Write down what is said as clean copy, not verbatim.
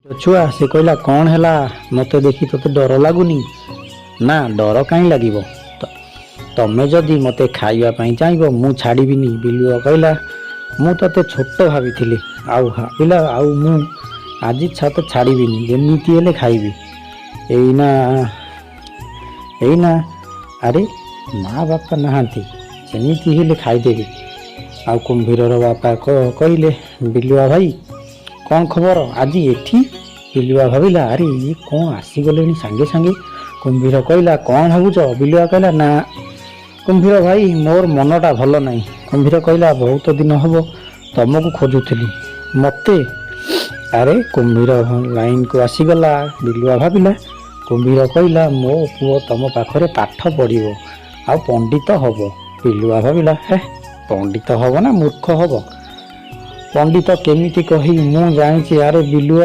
ଛୁଆ। ସେ କହିଲା, "କ'ଣ ହେଲା? ମୋତେ ଦେଖି ତୋତେ ଡର ଲାଗୁନି?" "ନା, ଡର କାହିଁ ଲାଗିବ? ତମେ ଯଦି ମୋତେ ଖାଇବା ପାଇଁ ଚାହିଁବ, ମୁଁ ଛାଡ଼ିବିନି।" ବିଲୁଆ କହିଲା, "ମୁଁ ତୋତେ ଛୋଟ ଭାବିଥିଲି ଆଉ ଭାବିଲା ଆଉ ମୁଁ ଆଜି ତତେ ଛାଡ଼ିବିନି, ଯେମିତି ହେଲେ ଖାଇବି ଏଇନା ଏଇନା। ଆରେ, ମା ବାପା ନାହାନ୍ତି, ଯେମିତି ହେଲେ ଖାଇଦେବି।" ଆଉ କୁମ୍ଭୀରର ବାପା କହିଲେ, "ବିଲୁଆ ଭାଇ, କ'ଣ ଖବର ଆଜି ଏଠି?" ବିଲୁଆ ଭାବିଲା, ଆରେ, ଇଏ କ'ଣ ଆସିଗଲେଣି ସାଙ୍ଗେ ସାଙ୍ଗେ? କୁମ୍ଭୀର କହିଲା, "କ'ଣ ଭାବୁଛ?" ବିଲୁଆ କହିଲା, "ନା କୁମ୍ଭୀର ଭାଇ, ମୋର ମନଟା ଭଲ ନାହିଁ।" କୁମ୍ଭୀର କହିଲା, "ବହୁତ ଦିନ ହବ ତମକୁ ଖୋଜୁଥିଲି।" "ମୋତେ?" ଆରେ, କୁମ୍ଭୀର ଲାଇନକୁ ଆସିଗଲା, ବିଲୁଆ ଭାବିଲା। କୁମ୍ଭୀର କହିଲା, "ମୋ ପୁଅ ତମ ପାଖରେ ପାଠ ପଢ଼ିବ ଆଉ ପଣ୍ଡିତ ହବ।" ବିଲୁଆ ଭାବିଲା, ହେ, ପଣ୍ଡିତ ହବ ନା ମୂର୍ଖ ହବ? ପଣ୍ଡିତ କେମିତି କହିବି? ମୁଁ ଜାଣିଛି। ଆରେ ବିଲୁଆ